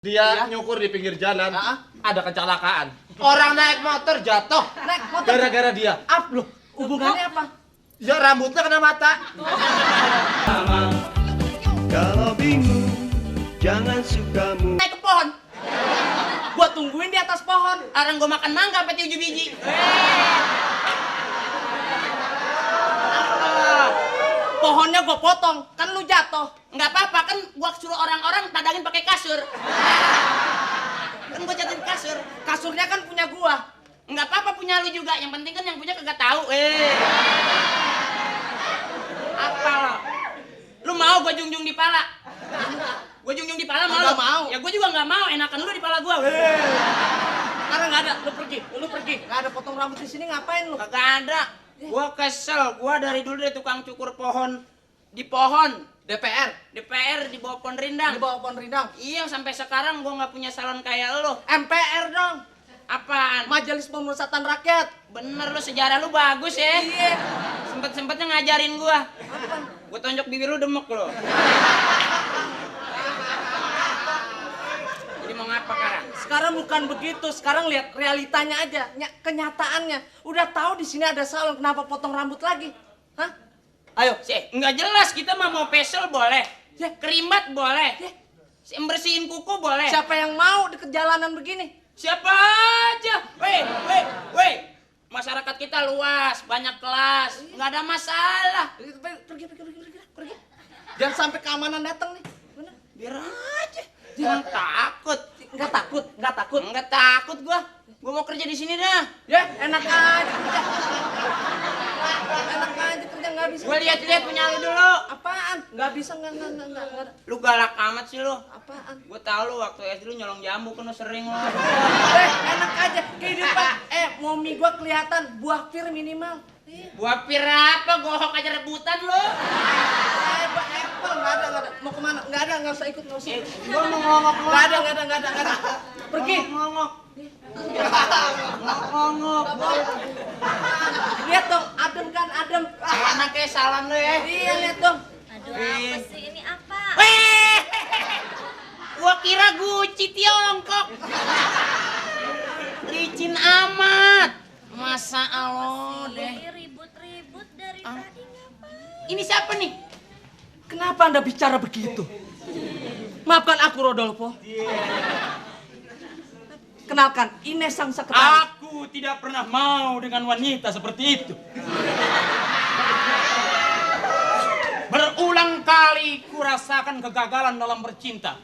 Dia nyukur di pinggir jalan, ada kecelakaan. Orang naik motor jatuh. Naik motor. Gara-gara dia. Loh, hubungannya apa? Ya rambutnya kena mata. Kalau bingung, jangan suka Naik ke pohon. Gua tungguin di atas pohon. Orang gua makan mangga sampai 7 biji. Pohonnya gua potong, kan lu jatuh. Nggak apa-apa kan gua suruh orang-orang tadangin pakai kasur. Kan gua jatuhin kasur. Kasurnya kan punya gua. Nggak apa-apa punya lu juga. Yang penting kan yang punya kagak tahu. Apa lo? Lu mau gua jungjung di pala? Gua jungjung di pala mau? Nggak mau. Ya gua juga nggak mau. Enakan lu di pala gua. Sekarang nggak ada, lu pergi. Nggak ada potong rambut di sini, ngapain lu? Kagak ada. Gua kesel. Gua dari dulu dari tukang cukur pohon di pohon. DPR di bawah pohon rindang. Di bawah pohon rindang. Iya, sampai sekarang gua nggak punya salon kayak lu. MPR dong. Apaan? Majelis Pemusatan Rakyat. Bener lu, sejarah lu bagus ya. Iya. Sempet-sempetnya ngajarin gua. Apa? Gua tonjok bibir lu demek lo. Jadi mau ngapa sekarang? Sekarang bukan begitu. Sekarang lihat realitanya aja, kenyataannya. Udah tahu di sini ada salon, kenapa potong rambut lagi? Hah? Ayo. Nggak jelas, kita mah mau facial boleh. Ya. Kerimbat boleh. Ya. Bersihin kuku boleh. Siapa yang mau di jalanan begini? Siapa aja? Weh. Masyarakat kita luas, banyak kelas, nggak ada masalah. Pergi. Jangan sampai keamanan datang nih. Bener? Biar aja. Jangan takut. Nggak takut. Nggak takut gua. Gua mau kerja di sini dah. Ya, enak aja kerja. Enak aja kerja, nggak bisa. Gua lihat-lihat punya lu dulu. Apaan? Nggak bisa, nggak. Lu galak amat sih lu. Apaan? Gua tahu lu waktu SD lu nyolong jambu kan lu sering lu. Enak aja kehidupan. Momi gua kelihatan buah pir minimal. Buah pir apa? Gohok aja rebutan lu. Buah apple nggak ada. Mau kemana? Nggak usah ikut, nggak usah. Gua mau ngongok. Nggak ada. Pergi. Ngongok. Lihat dong, adem kan, adem. Anaknya salam lu ya. Iya, lihat dong. Aduh, apa sih? Ini apa? Weh! Gua kira Gucci Tiongkok. Licin amat. Masa Allah deh. Ini ribut-ribut dari tadi ngapain? Ini siapa nih? Kenapa Anda bicara begitu? Maafkan aku, Rodolfo. Kenalkan, Ines sang sekretaris. Aku tidak pernah mau dengan wanita seperti itu. Berulang kali kurasakan kegagalan dalam bercinta.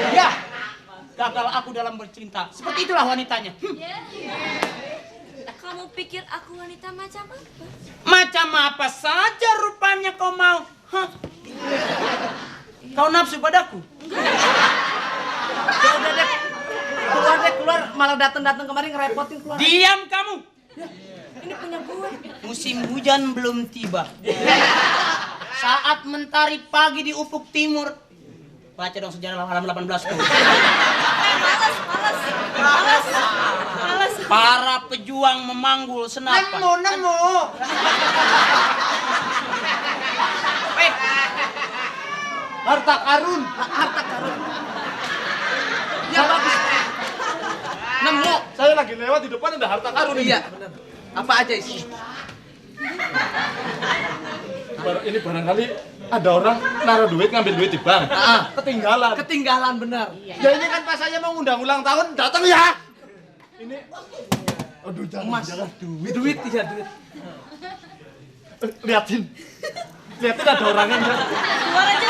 Ya, gagal aku dalam bercinta. Seperti itulah wanitanya. Kamu pikir aku wanita macam apa? Macam apa saja rupanya kau mau? Hah? Kau nafsu padaku? Udah deh. Keluar, malah datang kemari ngerepotin keluar. Diam kamu. Ini punya gue. Musim hujan belum tiba. Saat mentari pagi di ufuk timur. Baca dong sejarah halaman 18 tuh. Males. Para pejuang memanggul senapan. Nemu. Harta karun. Ya bagus. Nemu. Saya lagi lewat di depan ada harta karun ini. Iya, benar. Apa aja isinya? Ini barangkali ada orang naruh duit, ngambil duit di bank. Ketinggalan. Ketinggalan benar. Ya ini kan pas saya mau ngundang ulang tahun, datang ya. Ini aduh Mas, jangan duit. duit. Liatin ada orangnya enggak? Keluar aja.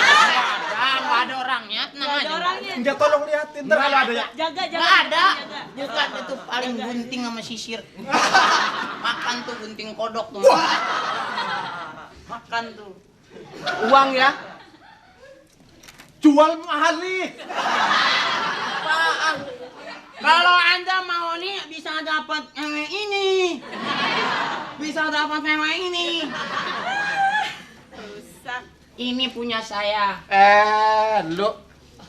Nggak ada orangnya, tenang aja. Enggak, tolong liatin. Ntar kalau ada ya. Jaga. Nggak ada. Bukan, itu paling gunting sama sisir. Makan tuh gunting kodok tuh. Makan tuh. Uang ya. Jual mahal nih. Apaan? Kalau Anda mau nih bisa dapat cewek ini. Bisa dapat cewek ini. Rusak. Ini punya saya. Lu.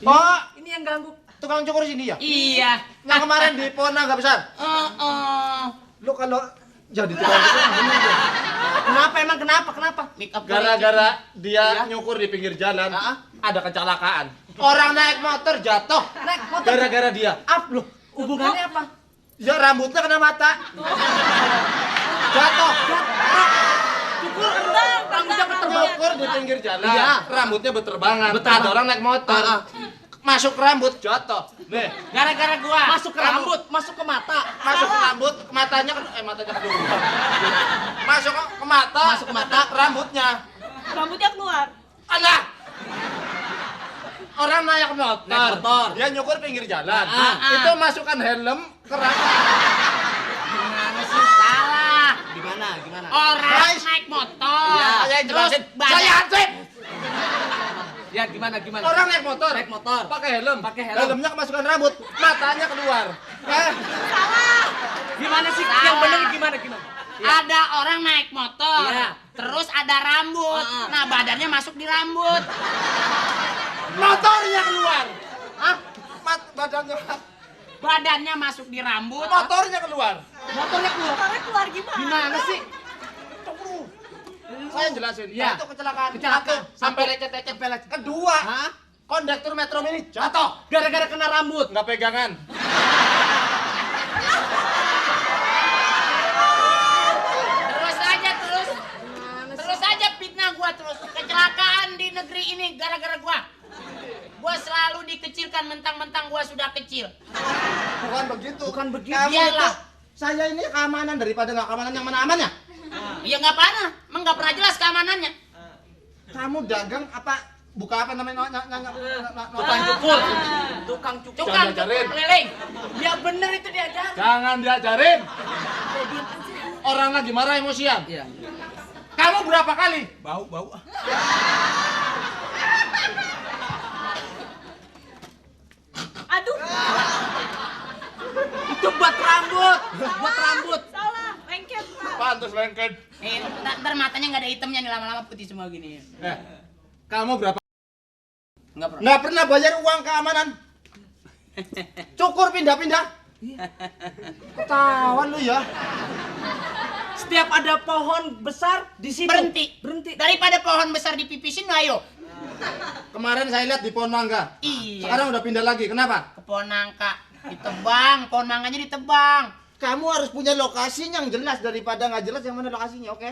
Oh, Ini yang ganggu. tukang cukur sini ya? Iya. Yang kemarin di pohon naga besar. Oh. Lo kalau jadi tukang cukur gini aja. Kenapa emang kenapa? Make up Gara-gara dia Iya. nyukur di pinggir jalan, ada kecelakaan. Orang naik motor jatuh. Naik motor. Gara-gara dia. Loh, hubungannya apa? Ya rambutnya kena mata. Jatuh. Cukur rambutnya berterbangan. Nyukur di pinggir jalan, Iya. rambutnya berterbangan. Berterbangan. Ada orang naik motor, masuk ke rambut, jatuh. Nih, Gara-gara gua. Masuk ke rambut, masuk ke mata. Masuk ke rambut, matanya kedua. Masuk ke mata. Masuk ke mata. Rambutnya. Rambutnya keluar. Alah. Orang naik motor. Naik motor. dia nyukur pinggir jalan. Itu masukkan helm ke rambut. Gimana sih? Salah. Gimana? Orang Guys. naik motor. Iya. Saya yang jelasin. badan- Saya Hansip. Ya gimana? Orang naik motor. Naik motor. Pakai helm. Pakai helm. Helmnya kemasukan rambut. Matanya keluar. Gimana sih? Salah. Yang benar gimana? Ada orang naik motor. Iya. Terus ada rambut. Nah, badannya masuk di rambut. Motornya keluar. Badannya. Badannya masuk di rambut. Motornya keluar. Motornya keluar. Motornya keluar gimana? Gimana sih? Saya yang jelasin. Iya. Itu kecelakaan. Kecelakaan. Satu, sampai lecet-lecet. Kedua, kondektur Metro Mini jatuh. Gara-gara kena rambut. Nggak pegangan. Terus aja fitnah gua terus. Kecelakaan di negeri ini gara-gara gua. Gua selalu dikecilkan mentang-mentang gua sudah kecil. Bukan begitu. Bukan begitu. Kamu Iyalah. itu, saya ini keamanan daripada nggak keamanan yang mana aman ya? Ya nggak pernah, emang nggak pernah jelas keamanannya. Kamu dagang apa? Buka apa namanya? Tukang cukur. Tukang cukur. Tukang Jangan diajarin. cukur keliling. Ya bener itu diajar. Jangan diajarin. Orang lagi marah emosian. Iya. Kamu berapa kali? Bau. Aduh, Itu buat rambut. Buat rambut. salah. Lengket, Pak. Pantes lengket. Ntar matanya nggak ada hitamnya nih lama-lama putih semua gini. Kamu berapa? Nggak pernah. Nggak pernah bayar uang keamanan. Cukur pindah-pindah. Ketahuan lu ya. Setiap ada pohon besar di situ. Berhenti. Daripada pohon besar dipipisin, ayo. Kemarin saya lihat di pohon mangga. Iya. Sekarang udah pindah lagi. Kenapa? Ke pohon nangka ditebang, pohon mangganya ditebang. Kamu harus punya lokasi yang jelas daripada nggak jelas yang mana lokasinya, oke?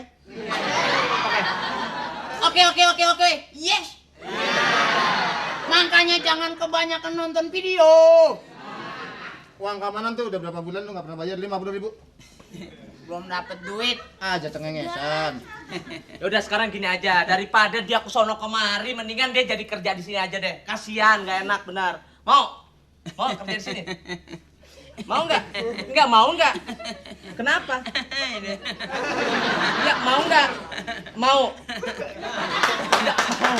Oke. Yes. Makanya jangan kebanyakan nonton video. Uang keamanan tuh udah berapa bulan lu nggak pernah bayar 50.000? Belum dapet duit. Aja cengengesan. Ya udah sekarang gini aja, daripada dia kesono kemari, mendingan dia jadi kerja di sini aja deh. Kasihan, nggak enak benar. Mau kerja di sini? Mau nggak? Nggak mau nggak? Kenapa? Ya mau nggak? Mau. Nggak mau.